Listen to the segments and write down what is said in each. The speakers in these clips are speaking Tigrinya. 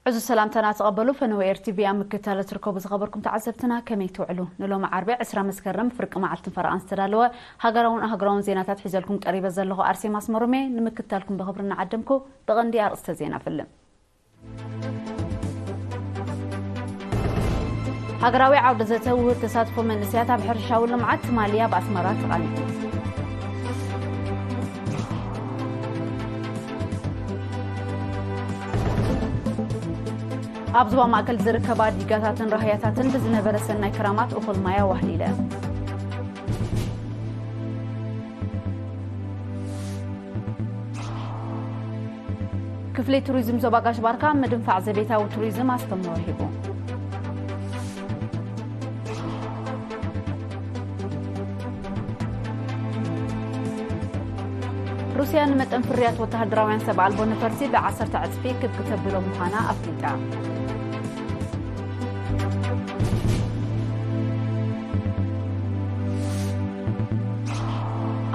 ዕዙዝ ሰላምታና ተቐበሉ። ፈነወ ኤር ቲ ቪ ኣብ ምክትታል እትርከቡ ዝኸበርኩም ተዓዘብትና ከመይ ትውዕሉ? ንሎሚ ዓርቢ ዕስራ መስከረም ፍርቂ መዓልትን ፈረቓን ዝተዳለወ ሃገራውን ኣህጉራውን ዜናታት ሒዘልኩም ቀሪበ ዘለኹ ኣርሴማ ኣስመሮም እየ። ንምክትታልኩም ብኽብሪ እናዓደምኩ ብቐንዲ ኣርእስተ ዜና ፍልም። ሃገራዊ ዓውደ ዘተ ውሁድ ተሳትፎ መንእሰያት ኣብ ሕርሻዊ ልምዓት ትማሊ ኣብ ኣስመራ ተቓኒዑ። ኣብ ዞባ ማእከል ዝርከባ ዲጋታትን ራህያታትን ብዝነበረ ሰናይ ክራማት እኹል ማይ ኣዋህሊለ። ክፍሊ ቱሪዝም ዞባ ጋሽ ባርካ ምድንፋዕ ዘቤታዊ ቱሪዝም ኣስተምህሮ ሂቡ። ሩስያ ንመጠን ፍርያት ወተሃደራውያን ሰብ ኣልቦ ነፈርቲ ብዓሰርተ ዕጽፊ ክብ ክተብሎ ምዃና ኣፍሊጣ።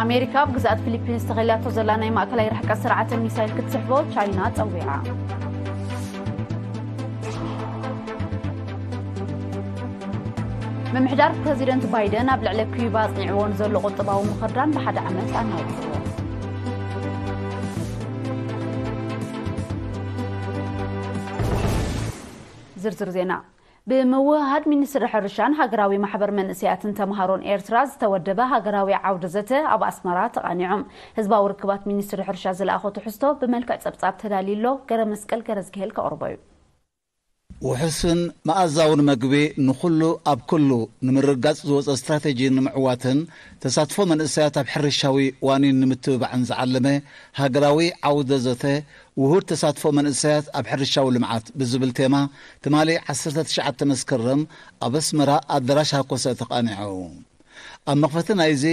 ኣሜሪካ ኣብ ግዝኣት ፊሊፒንስ ተኸይላቶ ዘላ ናይ ማእከላይ ርሕቀት ስርዓተ ሚሳይል ክትስሕቦ ቻይና ጸዊዓ። ምምሕዳር ፕረዚደንት ባይደን ኣብ ልዕሊ ኪዩባ ኣጽኒዕዎ ንዘሎ ቁጠባዊ ምኽርዳን ብሓደ ዓመት ኣናዊሕዎ። ዝርዝር ዜና። ብምውህሃድ ሚኒስትሪ ሕርሻን ሃገራዊ ማሕበር መንእሰያትን ተምሃሮን ኤርትራ ዝተወደበ ሃገራዊ ዓውደ ዘተ ኣብ ኣስመራ ተቓኒዑ። ህዝባዊ ርክባት ሚኒስትሪ ሕርሻ ዝለኣኾ ትሕዝቶ ብመልክዕ ጸብጻብ ተዳልዩ ኣሎ። ገረ መስቀል ገረዝግሄል ከቕርቦ እዩ። ውሑስን መኣዛውን መግቢ ንኹሉ ኣብ ኩሉ ንምርጋጽ ዝወጸ ስትራተጂ ንምዕዋትን ተሳትፎ መንእሰያት ኣብ ሕርሻዊ ዋኒን ንምትብባዕን ዝዓለመ ሃገራዊ ዓውደ ዘተ ውሁድ ተሳትፎ መንእሰያት ኣብ ሕርሻዊ ልምዓት ብዝብል ቴማ ትማሊ ዓሰርተ ትሽዓተ መስከረም ኣብ ኣስመራ ኣደራሽ ሃኮሰ ተቓኒዑ። ኣብ መኽፈቲ ናይዚ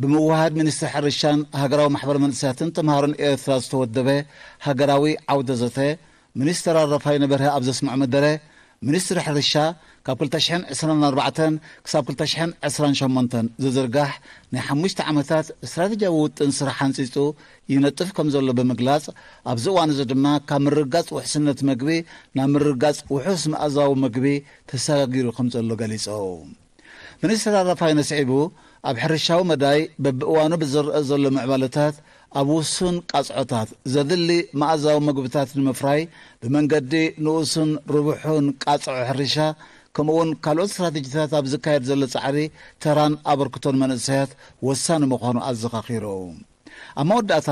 ብምውህሃድ ሚኒስትሪ ሕርሻን ሃገራዊ ማሕበር መንእሰያትን ተምሃሮን ኤርትራ ዝተወደበ ሃገራዊ ዓውደ ዘተ ሚኒስትር ኣረፋይነ በርሀ ኣብ ዘስምዖ መደረ፣ ሚኒስትሪ ሕርሻ ካብ ክልተ ሽሕን ዕስራን ኣርባዕተን ክሳብ ክልተ ሽሕን ዕስራን ሸሞንተን ዝዝርጋሕ ናይ ሓሙሽተ ዓመታት ስትራተጂያዊ ውጥን ስራሕ ሓንጺጹ ይነጥፍ ከም ዘሎ ብምግላጽ፣ ኣብዚ እዋን እዚ ድማ ካብ ምርግጋጽ ውሕስነት መግቢ ናብ ምርግጋጽ ውሑስ መኣዛዊ መግቢ ተሰጋጊሩ ከም ዘሎ ገሊጹ። ሚኒስትር ኣረፋይነ ስዒቡ፣ ኣብ ሕርሻዊ መዳይ በብእዋኑ ብዝረአ ዘሎ ምዕባለታት፣ ኣብ ውሱን ቃጽዖታት ዘድሊ መኣዛዊ መግብታት ንምፍራይ ብመንገዲ ንኡስን ርቡሑን ቃጽዖ ሕርሻ፣ ከምኡውን ካልኦት ስትራተጂታት ኣብ ዝካየድ ዘሎ ጻዕሪ ተራን ኣበርክቶን መንእሰያት ወሳኒ ምዃኑ ኣዘኻኺሩ። ኣብ መወዳእታ፣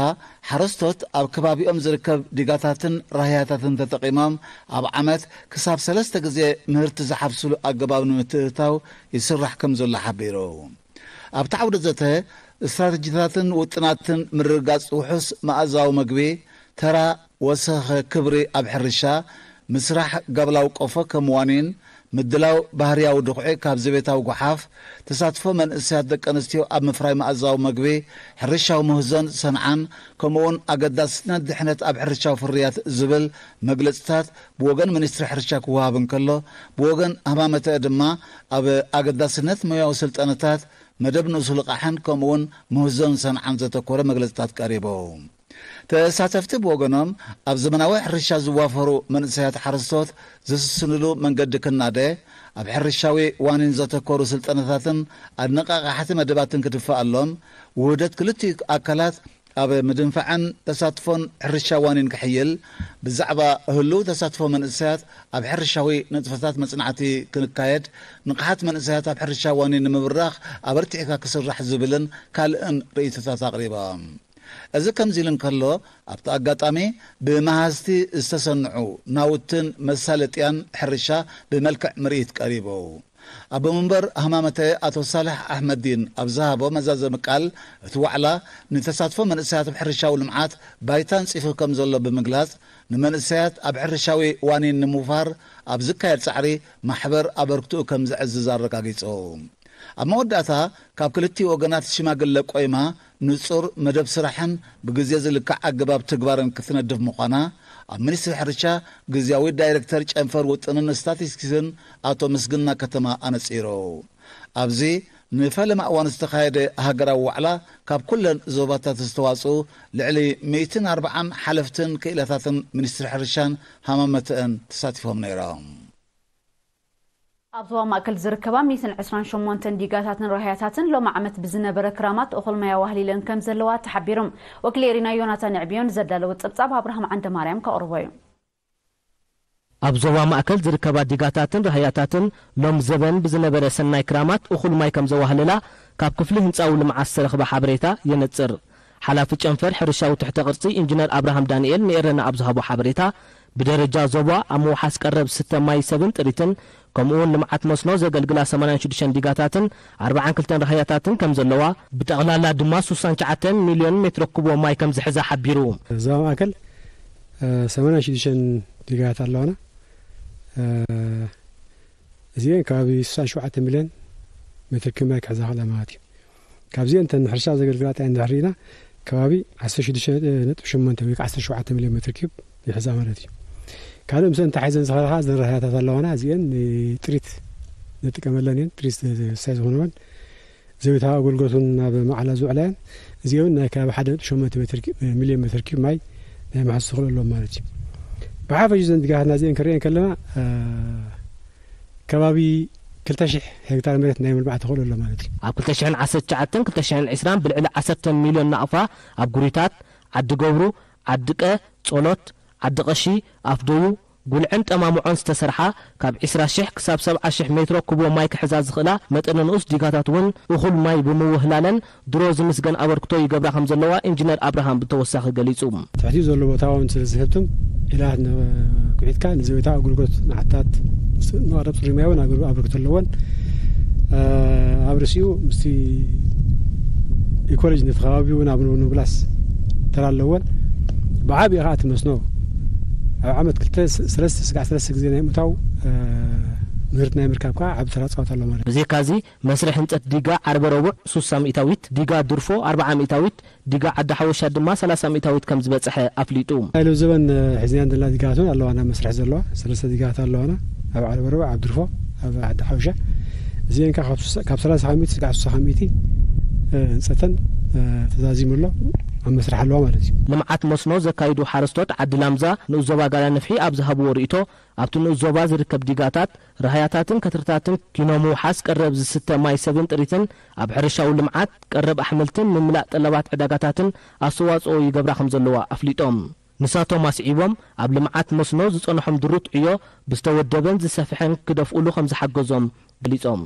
ሓረስቶት ኣብ ከባቢኦም ዝርከብ ዲጋታትን ራህያታትን ተጠቒሞም ኣብ ዓመት ክሳብ ሰለስተ ግዜ ምህርቲ ዝሓፍስሉ ኣገባብ ንምትእትታው ይስራሕ ከም ዘሎ ሓቢሩ። ኣብቲ ዓውደ ዘተ፣ ስትራተጂታትን ውጥናትን ምርግጋጽ ውሑስ መኣዛዊ መግቢ፣ ተራ ወሰኸ ክብሪ ኣብ ሕርሻ፣ ምስራሕ ጋብላዊ ቆፎ ከም ዋኒን፣ ምድላው ባህርያዊ ድኹዒ ካብ ዘቤታዊ ጓሓፍ፣ ተሳትፎ መንእሰያት ደቂ ኣንስትዮ ኣብ ምፍራይ መኣዛዊ መግቢ፣ ሕርሻዊ ምህዞን ሰንዓን፣ ከምኡውን ኣገዳስነት ድሕነት ኣብ ሕርሻዊ ፍርያት ዝብል መግለጽታት ብወገን ሚኒስትሪ ሕርሻ ክወሃብ እንከሎ፣ ብወገን ሃማመተ ድማ ኣብ ኣገዳስነት ሞያዊ ስልጠነታት፣ መደብ ንኡስ ልቓሕን ከምኡውን ምህዞን ሰንዓን ዘተኮረ መግለጽታት ቀሪቡ። ተሳተፍቲ ብወገኖም፣ ኣብ ዘመናዊ ሕርሻ ዝዋፈሩ መንእሰያት ሓረስቶት ዝስስንሉ መንገዲ ክናደ፣ ኣብ ሕርሻዊ ዋኒን ዘተኮሩ ስልጠናታትን ኣነቓቓሕቲ መደባትን ክድፈኣሎም፣ ውህደት ክልቲኡ ኣካላት ኣብ ምድንፋዕን ተሳትፎን ሕርሻ ዋኒን ክሕይል፣ ብዛዕባ ህሉው ተሳትፎ መንእሰያት ኣብ ሕርሻዊ ንጥፈታት መጽናዕቲ ክንካየድ፣ ንቕሓት መንእሰያት ኣብ ሕርሻ ዋኒን ንምብራኽ ኣበርቲዕካ ክስራሕ ዝብልን ካልእን ርእይቶታት ኣቕሪቦም። እዚ ከምዚ ኢሉ እንከሎ፣ ኣብቲ ኣጋጣሚ ብመሃዝቲ ዝተሰንዑ ናውትን መሳለጥያን ሕርሻ ብመልክዕ ምርኢት ቀሪቡ። ኣቦ መንበር ሃማመተ ኣቶ ሳልሕ ኣሕመዲን ኣብ ዝሃቦ መዛዘሚ ቃል፣ እቲ ዋዕላ ንተሳትፎ መንእሰያት ኣብ ሕርሻዊ ልምዓት ባይታ ኣንጺፉ ከም ዘሎ ብምግላጽ፣ ንመንእሰያት ኣብ ሕርሻዊ ዋኒን ንምውፋር ኣብ ዝካየድ ጻዕሪ ማሕበር ኣበርክትኡ ከም ዘዕዝዝ ኣረጋጊጹ። ኣብ መወዳእታ፣ ካብ ክልቲኡ ወገናት ሽማግለ ቆይማ ንጹር መደብ ስራሕን ብግዜ ዝልካዕ ኣገባብ ትግባርን ክትነድፍ ምዃና ኣብ ሚኒስትሪ ሕርሻ ግዝያዊ ዳይሬክተር ጨንፈር ውጥንን ስታቲስቲክስን ኣቶ ምስግና ከተማ ኣነጺሩ። ኣብዚ ንፈለማ እዋን ዝተኻየደ ሃገራዊ ዋዕላ ካብ ኩለን ዞባታት ዝተዋፅኡ ልዕሊ ሚእትን ኣርባዓን ሓለፍትን ክኢላታትን ሚኒስትሪ ሕርሻን ሃማመተአን ተሳቲፎም ነይሮም። ኣብ ዞባ ማእከል ዝርከባ ሚእትን ዕስራን ሸሞንተን ዲጋታትን ራህያታትን ሎሚ ዓመት ብዝነበረ ክራማት እኹል ማይ ኣዋህሊለን ከም ዘለዋ ተሓቢሩ። ወኪል ኤሪና ዮናታን ዕብዮን ዘዳለወ ጸብጻብ ኣብርሃም ዓንደማርያም ከቕርቦ እዩ። ኣብ ዞባ ማእከል ዝርከባ ዲጋታትን ራህያታትን ሎም ዘበን ብዝነበረ ሰናይ ክራማት እኹል ማይ ከም ዘዋህለላ ካብ ክፍሊ ህንጻዊ ልምዓት ዝተረኽበ ሓበሬታ የነጽር። ሓላፊ ጨንፈር ሕርሻዊ ትሕተ ቅርጺ ኢንጂነር ኣብርሃም ዳንኤል ንኤረና ኣብ ዝሃቦ ሓበሬታ፣ ብደረጃ ዞባ ኣብ ምውሓስ ቀረብ ዝስተ ማይ ሰብን ጥሪትን፣ ከምኡውን ልምዓት መስኖ ዘገልግላ ሰማንያን ሽዱሽተን ዲጋታትን ኣርባዓን ክልተን ራህያታትን ከም ዘለዋ፣ ብጠቕላላ ድማ ስሳን ትሽዓተን ሚልዮን ሜትሮ ኩቦ ማይ ከም ዝሕዛ ሓቢሩ። ዞባ ማእከል፣ እ፣ ሰማንያን ሽዱሽተን ዲጋታት ኣለዋና። እ፣ እዚአን ከባቢ ስሳን ሸውዓተ ሚልዮን ሜትር ኪዩብ ማይ ክሕዛ ክእላ ማለት እዩ። ካብዚአን እተን ንሕርሻ ዘገልግላ ጥራይ እንድሕር ርኢና፣ ከባቢ ዓሰርተ ሽዱሽተ ነጥቢ ሸሞንተ ወይ ከዓ ዓሰርተ ሸውዓተ ሚልዮን ሜትር ኪዩብ ይሕዛ ማለት እዩ። ካልእ ምስአን ተታሒዘን ዝኸዳ ከዓ እዘን ራህያታት ኣለዋና። እዚአን ንጥሪት ንጥቀመለን እየን። ጥሪት ዝስተ ዝኾነወን ዘቤታዊ ኣገልግሎት እውን ናብ መዓላ ዝውዕላ እየን። እዚአን ናይ ከባቢ ሓደ ነጥቢ ሸሞንተ ሜትር ኪ-፣ ሚልዮን ሜትር ኪዩብ ማይ ናይ ምሓዝ ተኽእሎ ኣለዎም ማለት እዩ። ብሓፈሽ እዘን ዲጋታትና እዚአን ክንሪአን ከለና፣ እ፣ ከባቢ ክልተ ሽሕ ሄክታር መሬት ናይ ምልማዕ ተኽእሎ ኣሎ ማለት እዩ። ኣብ ክልተ ሽሕን ዓሰርተ ትሽዓተን ክልተ ሽሕን ዕስራን ብልዕሊ ዓሰርተ ሚልዮን ናቕፋ ኣብ ጉሪታት፣ ዓዲ ገብሩ፣ ዓዲ ቀ፣ ጸሎት፣ ዓዲ ቀሺ፣ ኣፍደዩ፣ ጉልዕን ጠማሙዖን ዝተሰርሓ ካብ ዕስራ ሽሕ ክሳብ ሰብዓ ሽሕ ሜትሮ ኩቦ ማይ ክሕዛ ዝኽእላ መጠነ ንኡስ ዲጋታት እውን እኹል ማይ ብምውህላለን ድሮ ዝምስገን ኣበርክቶ ይገብራ ከም ዘለዋ ኢንጂነር ኣብርሃም ብተወሳኺ ገሊጹ። ትሕቲኡ ዘሎ ቦታ እውን ስለ ዝህብትም ኢላት ን-፣ ኩዒትካ ንዘቤታዊ ኣገልግሎት ንዓታት ንቐረብ ጽሩይ ማይ እውን ኣገልግሎት ኣበርክቶ ኣለወን። እ፣ ኣብ ርእሲኡ ምስቲ ኢኮሎጂ ነቲ ከባቢ እውን ኣብ ንምብላስ ተራ ኣለወን። ብዓብኡ ከዓ እቲ መስኖ ኣብ ዓመት ክልተ ስ-፣ ሰለስተ ስጋዕ ሰለስተ ግዜ ናይ ምእታው፣ እ፣ ምህርቲ ናይ ምርካብ ከዓ ዓቢ ተራ ጻወት ኣሎ ማለት እዩ። ብዘይካዚ መስርሕ ህንጸት ዲጋ ዓርበ ረቡዕ ሱሳ ሚእታዊት፣ ዲጋ ድርፎ ኣርብዓ ሚእታዊት፣ ዲጋ ዓዲ ሓወሻ ድማ ሰላሳ ሚእታዊት ከም ዝበጽሐ ኣፍሊጡ። ናይ ሎሚ ዘበን፣ እ፣ ሒዝናን ዘለና ዲጋታት እውን ኣለዋና መስርሕ ዘለዋ፣ ሰለስተ ዲጋታት ኣለዋና፣ ኣብ ዓርበ ረቡዕ፣ ኣብ ድርፎ፣ ኣብ ዓዲ ሓወሻ። እዚአን ከዓ ካብ ሱሳ-፣ ካብ ሰላሳ ካብ ሚእቲ ስጋዕ ሱሳ ካብ ሚእቲ፣ እ፣ ህንጸተን፣ እ፣ ተዛዚሙ ኣሎ፣ ኣብ መስርሕ ኣለዋ ማለት እዩ። ልምዓት መስኖ ዘካይዱ ሓረስቶት ዓዲ ላምዛ ንኡስ ዞባ ጋላ ነፍሒ ኣብ ዝሃብዎ ርእይቶ፣ ኣብቲ ንኡስ ዞባ ዝርከብ ዲጋታት፣ ራህያታትን ከትርታትን ኪኖ ምውሓስ ቀረብ ዝስተ ማይ ሰብን ጥሪትን፣ ኣብ ሕርሻዊ ልምዓት፣ ቀረብ ኣሕምልትን ምምላእ ጠለባት ዕዳጋታትን ኣስተዋጽኦ ይገብራ ከም ዘለዋ ኣፍሊጦም። ንሳቶም ኣስዒቦም፣ ኣብ ልምዓት መስኖ ዝጸንሖም ድሩት ዕዮ ብዝተወደበን ዝሰፍሐን ክደፍኡሉ ከም ዝሓገዞም ገሊጾም።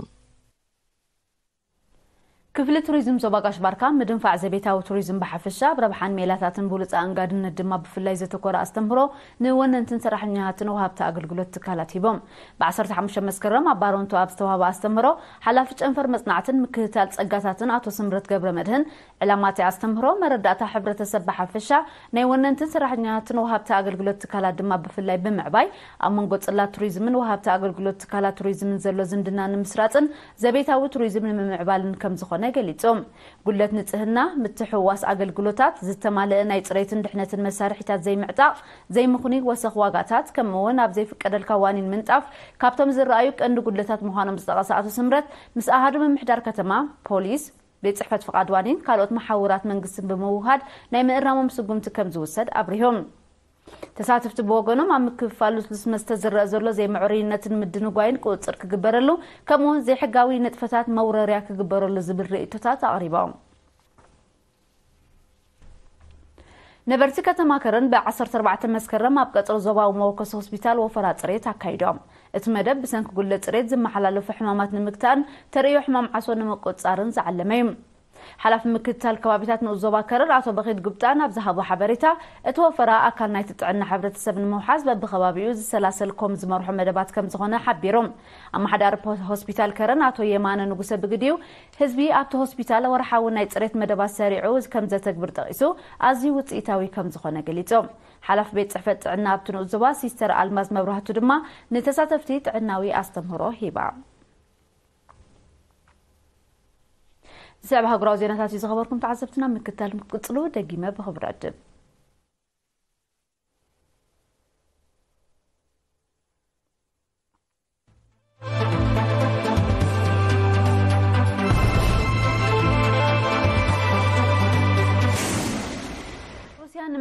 ክፍሊ ቱሪዝም ዞባ ጋሽ ባርካ ምድንፋዕ ዘቤታዊ ቱሪዝም ብሓፈሻ ኣብ ረብሓን ሜላታትን ብሉጽ ኣእንጋድነት ድማ ብፍላይ ዘተኮረ ኣስተምህሮ ንወነንትን ሰራሕኛታትን ወሃብቲ ኣገልግሎት ትካላት ሂቦም። ብ ዓሰርተ ሓሙሽተ መስከረም ኣብ ባረንቱ ኣብ ዝተዋህበ ኣስተምህሮ ሓላፊ ጨንፈር መጽናዕትን ምክትታል ጸጋታትን ኣቶ ስምረት ገብረ መድህን ዕላማ እቲ ኣስተምህሮ መረዳእታ ሕብረተሰብ ብሓፈሻ ናይ ወነንትን ሰራሕኛታትን ወሃብቲ ኣገልግሎት ትካላት ድማ ብፍላይ ብምዕባይ ኣብ መንጎ ጽላት ቱሪዝምን ወሃብቲ ኣገልግሎት ትካላት ቱሪዝምን ዘሎ ዝምድና ንምስራጽን ዘቤታዊ ቱሪዝም ንምምዕባልን ከም ዝኾነ ገሊጾም። ጉድለት ንጽህና፣ ምትሕውዋስ ኣገልግሎታት፣ ዝተማልአ ናይ ጽሬትን ድሕነትን መሳርሒታት ዘይምዕጣቕ፣ ዘይምኽኑይ ወሰኽ ዋጋታት፣ ከምኡ እውን ኣብ ዘይፍቀደልካ ዋኒን ምንጣፍ ካብቶም ዝረኣዩ ቀንዲ ጉድለታት ምዃኖም ዝጠቐሰ ኣቶ ስምረት፣ ምስ ኣሃዱ ምምሕዳር ከተማ፣ ፖሊስ፣ ቤት ጽሕፈት ፍቓድ ዋኒን ካልኦት መሓውራት መንግስትን ብምውሃድ ናይ ምእራሞም ስጉምቲ ከም ዝውሰድ ኣብሪሆም። ተሳተፍቲ ብወገኖም ኣብ ምክፍፋል ልስሉስ መስተ ዝረአ ዘሎ ዘይምዕሩይነትን ምድንጓይን ቁጽጽር ክግበረሉ፣ ከምኡውን ዘይሕጋዊ ንጥፈታት መውረርያ ክግበረሉ ዝብል ርእይቶታት ኣቕሪቦም። ነበርቲ ከተማ ከረን ብ ዓሰርተ ኣርባዕተ መስከረም ኣብ ቀጽሪ ዞባዊ መወከሲ ሆስፒታል ወፈራ ጽሬት ኣካይዶም። እቲ መደብ ብሰንኪ ጉድለት ጽሬት ዝመሓላለፉ ሕማማት ንምግታእን ተርእዮ ሕማም ዓሶ ንምቁጽጻርን ዝዓለመ እዩ። ሓላፊ ምክትታል ከባቢታት ንኡስ ዞባ ከረን ኣቶ በኺት ጉብጣን ኣብ ዝሃቦ ሓበሬታ፣ እቲ ወፈራ ኣካል ናይቲ ጥዕና ሕብረተሰብ ንምውሓስ በብኸባቢኡ ዝሰላሰል ኮም ዝመርሖ መደባት ከም ዝኾነ ሓቢሮም። ኣመሓዳሪ ፖ-፣ ሆስፒታል ከረን ኣቶ የማነ ንጉሰ ብግዲኡ፣ ህዝቢ ኣብቲ ሆስፒታል ወርሓዊ ናይ ጽሬት መደባት ሰሪዑ ከም ዘተግብር ጠቒሱ፣ ኣዝዩ ውጽኢታዊ ከም ዝኾነ ገሊጹ። ሓላፊ ቤት ጽሕፈት ጥዕና ኣብቲ ንኡስ ዞባ ሲስተር ኣልማዝ መብራህቱ ድማ ንተሳተፍቲ ጥዕናዊ ኣስተምህሮ ሂባ። ዝስዕብ ሃገራዊ ዜናታት እዩ ዝኸበርኩም ተዓዘብትና፣ ምክትታል ክትቅጽሉ ደጊመ ብኽብሪ ዕድም።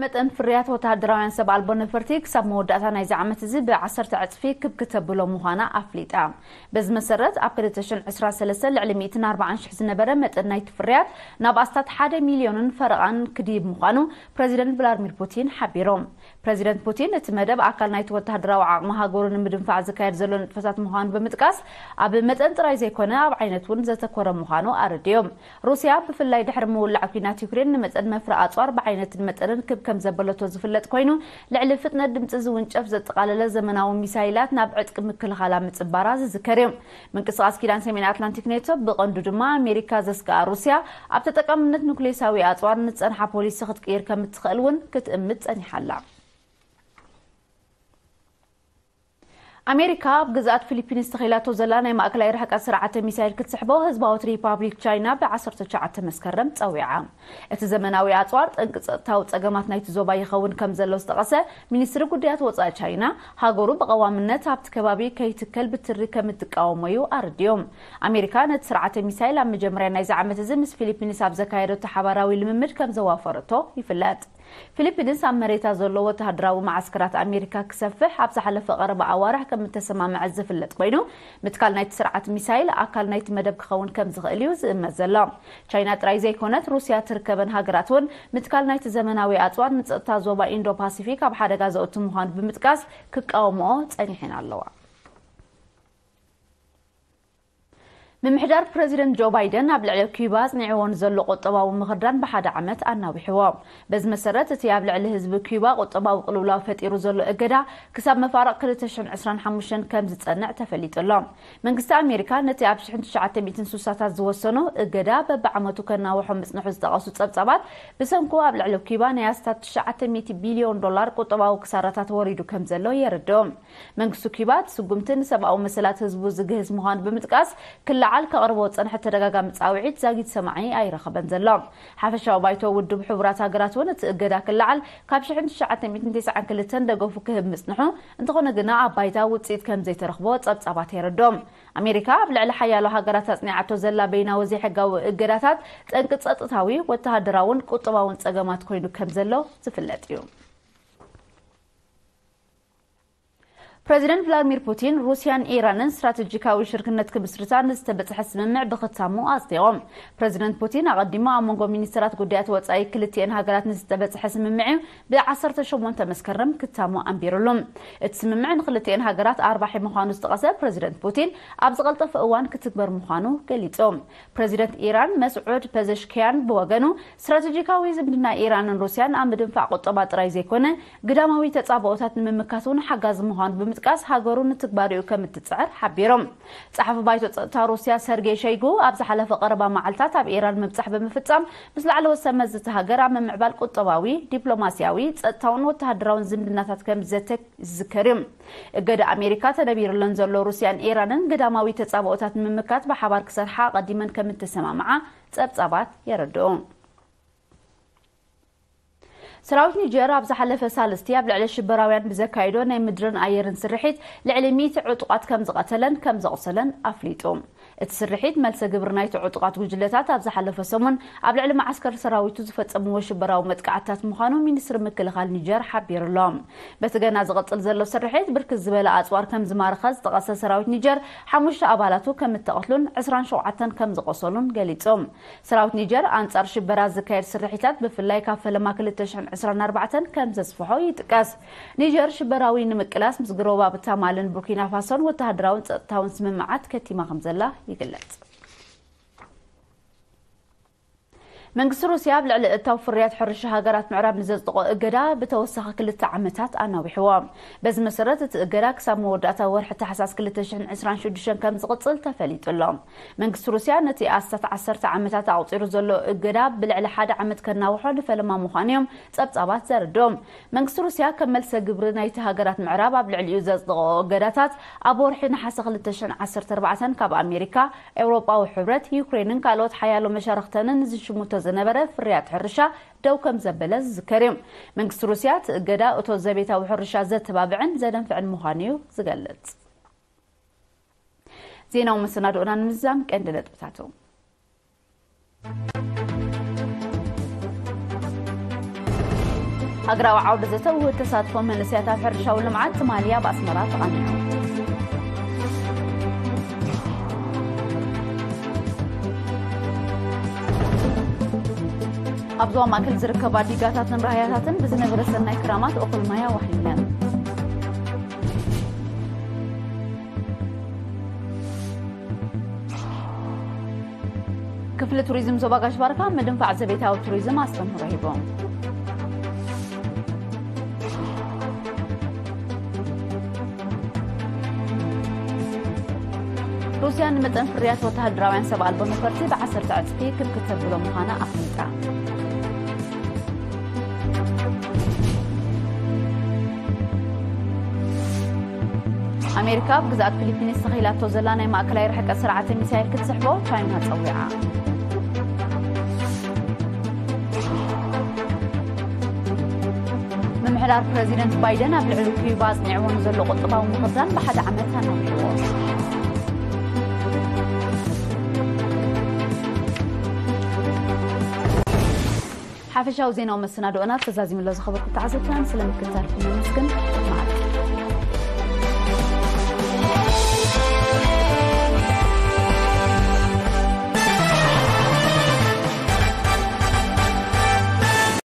መጠን ፍርያት ወተሃደራውያን ሰብ ኣልቦ ነፈርቲ ክሳብ መወዳእታ ናይዚ ዓመት እዚ ብዓሰርተ ዕጽፊ ክብ ክተብሎ ምዃና ኣፍሊጣ። በዚ መሰረት፣ ኣብ ክልተ ሽሕን ዕስራን ሰለስተን ልዕሊ ሚእትን ኣርባዓን ሽሕ ዝነበረ መጠን ናይቲ ፍርያት ናብ ኣስታት ሓደ ሚልዮንን ፈረቓን ክድይብ ምዃኑ ፕረዚደንት ቭላድሚር ፑቲን ሓቢሮም። ፕረዚደንት ፑቲን፣ እቲ መደብ ኣካል ናይቲ ወተሃደራዊ ዓቕሚ ሃገሩ ንምድንፋዕ ዝካየድ ዘሎ ንጥፈታት ምዃኑ ብምጥቃስ፣ ኣብ መጠን ጥራይ ዘይኮነ፣ ኣብ ዓይነት እውን ዘተኮረ ምዃኑ ኣረዲኦም። ሩስያ፣ ብፍላይ ድሕሪ ምውላዕ ኲናት ዩክሬን፣ ንመጠን መፍረ ኣጽዋር ብዓይነትን መጠንን ክብ ከም ዘበለቶ ዝፍለጥ ኮይኑ፣ ልዕሊ ፍጥነት ድምጺ ዝውንጨፍ ዘጠቓለለ ዘመናዊ ሚሳይላት ናብ ዕጥቂ ምክልኻላ ምጽባራ ዝዝከር እዩ። ምንቅስቓስ ኪዳን ሰሜን ኣትላንቲክ ኔቶ፣ ብቐንዱ ድማ ኣሜሪካ ዘስግኣ ሩስያ፣ ኣብ ተጠቃምነት ኑክሌሳዊ ኣጽዋር ንዝጸንሓ ፖሊሲ ክትቅይር ከም እትኽእል እውን ክትእምት ጸኒሓ ኣላ። ኣሜሪካ ኣብ ግዝኣት ፊሊፒንስ ተኺላቶ ዘላ ናይ ማእከላይ ርሕቀት ስርዓተ ሚሳይል ክትስሕቦ ህዝባዊት ሪፓብሊክ ቻይና ብ ዓሰርተ ትሽዓተ መስከረም ጸዊዓ። እቲ ዘመናዊ ኣጽዋር ጠንቂ ጸጥታዊ ጸገማት ናይቲ ዞባ ይኸውን ከም ዘሎ ዝጠቐሰ ሚኒስትሪ ጉዳያት ወጻኢ ቻይና፣ ሃገሩ ብቐዋምነት ኣብቲ ከባቢ ከይትከል ብትሪ ከም እትቃወሞ እዩ ኣረዲኦም። ኣሜሪካ ነቲ ስርዓተ ሚሳይል ኣብ መጀመርያ ናይዚ ዓመት እዚ ምስ ፊሊፒንስ ኣብ ዘካየደቶ ሓባራዊ ልምምድ ከም ዘዋፈረቶ ይፍለጥ። ፊሊፒንስ ኣብ መሬታ ዘሎ ወተሃደራዊ መዓስከራት ኣሜሪካ ክሰፍሕ ኣብ ዝሓለፈ ቀረባ ኣዋርሕ ከም እተሰማምዐት ዝፍለጥ ኮይኑ፣ ምትካል ናይቲ ስርዓት ሚሳይል ኣካል ናይቲ መደብ ክኸውን ከም ዝኽእል እዩ ዝእመት ዘሎ። ቻይና ጥራይ ዘይኮነት፣ ሩስያ ትርከበን ሃገራት እውን ምትካል ናይቲ ዘመናዊ ኣጽዋር ንጸጥታ ዞባ ኢንዶ ፓሲፊክ ኣብ ሓደጋ ዘእቱ ምዃኑ ብምጥቃስ ክቃወምኦ ጸኒሐን ኣለዋ። ምምሕዳር ፕረዚደንት ጆ ባይደን ኣብ ልዕሊ ኪዩባ ኣጽኒዕዎ ንዘሎ ቁጠባዊ ምኽርዳን ብሓደ ዓመት ኣናዊሕዎ። በዚ መሰረት፣ እቲ ኣብ ልዕሊ ህዝቢ ኪዩባ ቁጠባዊ ቅልውላው ፈጢሩ ዘሎ እገዳ ክሳብ መፋርቕ ክልተ ሽሕን ዕስራን ሓሙሽተን ከም ዝጸንዕ ተፈሊጡ ኣሎ። መንግስቲ ኣሜሪካ ነቲ ኣብ ሽሕን ትሽዓተ ሚእትን ስሳታት ዝወሰኖ እገዳ በብዓመቱ ከናውሖ ምጽንሑ ዝጠቐሱ ጸብጻባት፣ ብሰንኩ ኣብ ልዕሊ ኪዩባ ናይ ኣስታት ትሽዓተ ሚእቲ ቢልዮን ዶላር ቁጠባዊ ክሳራታት ወሪዱ ከም ዘሎ የረድኦም። መንግስቲ ኪዩባ እቲ ስጉምቲ ንሰብኣዊ መሰላት ህዝቡ ዝግህስ ምዃኑ ብምጥቃስ፣ ክለዓል ከቕርቦ ዝጸንሐ ተደጋጋሚ ጻውዒት ዛጊት ሰማዒ ኣይረኸበን ዘሎ። ሓፈሻዊ ባይቶ ውድብ ሕቡራት ሃገራት እውን እቲ እገዳ ክለዓል ካብ ሽሕን ትሽዓተ ሚእትን ተስዓን ክልተን ደገፉ ክህብ ምጽንሑ፣ እንተኾነ ግና ኣብ ባይታ ውጽኢት ከም ዘይተረኽቦ ጸብጻባት የረድኦም። ኣሜሪካ ኣብ ልዕሊ ሓያሎ ሃገራት ኣጽኒዓቶ ዘላ በይናዊ ዘይሕጋዊ እገዳታት ጠንቂ ጸጥታዊ፣ ወተሃደራውን ቁጠባውን ጸገማት ኮይኑ ከም ዘሎ ዝፍለጥ እዩ። ፕረዚደንት ቭላድሚር ፑቲን ሩስያን ኢራንን ስትራተጂካዊ ሽርክነት ክምስርታ ንዝተበጽሐ ስምምዕ ብኽታሙ ኣጽዲቖም። ፕረዚደንት ፑቲን ኣቐዲሙ ኣብ መንጎ ሚኒስትራት ጉዳያት ወጻኢ ክልቲኤን ሃገራት ንዝተበጽሐ ስምምዕ እዩ ብ ዓሰርተ ሸሞንተ መስከረም ክታሙ ኣንቢሩሉ። እቲ ስምምዕ ንክልቲኤን ሃገራት ኣርባሒ ምዃኑ ዝጠቐሰ ፕረዚደንት ፑቲን፣ ኣብ ዝቐልጠፈ እዋን ክትግበር ምዃኑ ገሊጹ። ፕረዚደንት ኢራን መስዑድ ፐዘሽኪያን ብወገኑ፣ ስትራተጂካዊ ዝምድና ኢራንን ሩስያን ኣብ ምድንፋዕ ቁጠባ ጥራይ ዘይኮነ፣ ግዳማዊ ተጻብኦታት ንምምካት እውን ሓጋዚ ምዃኑ ብምጥቃስ፣ ሃገሩ ንትግባሬኡ ከም እትጽዕር ሓቢሮም። ጸሓፊ ባይቶ ጸጥታ ሩስያ ሰርጌይ ሸይጉ ኣብ ዝሓለፈ ቀረባ መዓልታት ኣብ ኢራን ምብጻሕ ብምፍጻም፣ ምስ ላዕለዎት ሰመዝቲ ሃገር ኣብ ምምዕባል ቁጠባዊ፣ ዲፕሎማስያዊ፣ ጸጥታውን ወተሃደራውን ዝምድናታት ከም ዝዘተ ዝዝከር እዩ። እገዳ ኣሜሪካ ተነቢሩለን ዘሎ ሩስያን ኢራንን ግዳማዊ ተጻብኦታት ንምምካት ብሓባር ክሰርሓ ኣቐዲመን ከም እተሰማምዓ ጸብጻባት የረድኡ። ሰራዊት ኒጀር ኣብ ዝሓለፈ ሳልስቲ ኣብ ልዕሊ ሽበራውያን ብዘካየዶ ናይ ምድርን ኣየርን ስርሒት ልዕሊ ሚእቲ ዕጡቓት ከም ዝቐተለን ከም ዘቑሰለን ኣፍሊጡ። እቲ ስርሒት መልሰ ግብሪ ናይቲ ዕጡቓት ጉጅለታት ኣብ ዝሓለፈ ሰሙን ኣብ ልዕሊ መዓስከር ሰራዊቱ ዝፈጸምዎ ሽበራዊ መጥቃዕትታት ምዃኑ ሚኒስትሪ ምክልኻል ኒጀር ሓቢሩ ኣሎ። በቲ ገና ዝቕጽል ዘሎ ስርሒት ብርክት ዝበለ ኣጽዋር ከም ዝማረኸ ዝጠቐሰ ሰራዊት ኒጀር፣ ሓሙሽተ ኣባላቱ ከም እተቐትሉን ዕስራን ሸውዓተን ከም ዝቖሰሉን ገሊጹ። ሰራዊት ኒጀር ኣንጻር ሽበራ ዝካየድ ስርሒታት ብፍላይ ካብ ፈለማ ክልተ ሽሕን ዕስራን ኣርባዕተን ከም ዘስፍሖ ይጥቀስ። ኒጀር ሽበራዊ ንምቅላስ ምስ ጎረባብታ ማልን ቡርኪና ፋሶን ወተሃደራውን ጸጥታውን ስምምዓት ከቲማ ከም ዘላ ይግለጽ። መንግስቲ ሩስያ ኣብ ልዕሊ እታው ፍርያት ሕርሻ ሃገራት ምዕራብ ንዘጽድቖ እገዳ ብተወሳኺ ክልተ ዓመታት ኣናዊሕዎ። በዚ መሰረት፣ እቲ እገዳ ክሳብ መወዳእታ ወርሒ ታሕሳስ ክልተ ሽሕን ዕስራን ሽዱሽተን ከም ዝቕጽል ተፈሊጡ ኣሎ። መንግስቲ ሩስያ ነቲ ኣስታት ዓሰርተ ዓመታት ኣቑጺሩ ዘሎ እገዳ ብልዕሊ ሓደ ዓመት ከናውሖ ንፈለማ ምዃኑ እዮም ጸብጻባት ዘረድኦም። መንግስቲ ሩስያ ከም መልሰ ግብሪ ናይቲ ሃገራት ምዕራብ ኣብ ልዕሊኡ ዘጽደቐኦ እገዳታት፣ ኣብ ወርሒ ነሓሰ ክልተ ሽሕን ዓሰርተ ኣርባዕተን ካብ ኣሜሪካ፣ ኤውሮጳዊ ሕብረት፣ ዩክሬንን ካልኦት ሓያሎ መሻርኽተንን ዝሽምቶ ዝነበረ ፍርያት ሕርሻ ደው ከም ዘበለ ዝዝከር እዩ። መንግስቲ ሩስያ እቲ እገዳ እቶት ዘቤታዊ ሕርሻ ዘተባብዕን ዘደንፍዕን ምዃኑ እዩ ዝገልጽ። ዜናዊ መሰናድኦና ንምዝዛም ቀንዲ ነጥብታቱ። ሃገራዊ ዓውደ ዘተ ውሁድ ተሳትፎ መንእሰያት ኣብ ሕርሻዊ ልምዓት ትማሊ ኣብ ኣስመራ ተቓኒዑ። ኣብ ዞባ ማእከል ዝርከባ ዲጋታትን ራህያታትን ብዝነበረ ሰናይ ክራማት እኹል ማይ ኣዋህሊለን። ክፍሊ ቱሪዝም ዞባ ጋሽ ባርካ ምድንፋዕ ዘቤታዊ ቱሪዝም ኣስተምህሮ ሂቦም። ሩስያ ንመጠን ፍርያት ወተሃደራውያን ሰብ ኣልቦ ነፈርቲ ብዓሰርተ ዕጽፊ ክብ ክተብሎ ምዃና ኣፍሊጣ። ኣሜሪካ ኣብ ግዝኣት ፊሊፒንስ ተኺላቶ ዘላ ናይ ማእከላይ ርሕቀት ስርዓተ ሚሳይል ክትስሕቦ ቻይና ጸዊዓ። ምምሕዳር ፕረዚደንት ባይደን ኣብ ልዕሊ ኪዩባ ኣጽኒዕዎ ንዘሎ ቁጠባዊ ምኽርዳን ብሓደ ዓመት ኣናዊሕዎ። ሓፈሻዊ ዜናዊ መሰናድኦና ተዛዚሙ ኣሎ ዝኸበርኩ ተዓዘብትና፣ ስለ ምክትታልኩም ነመስግን።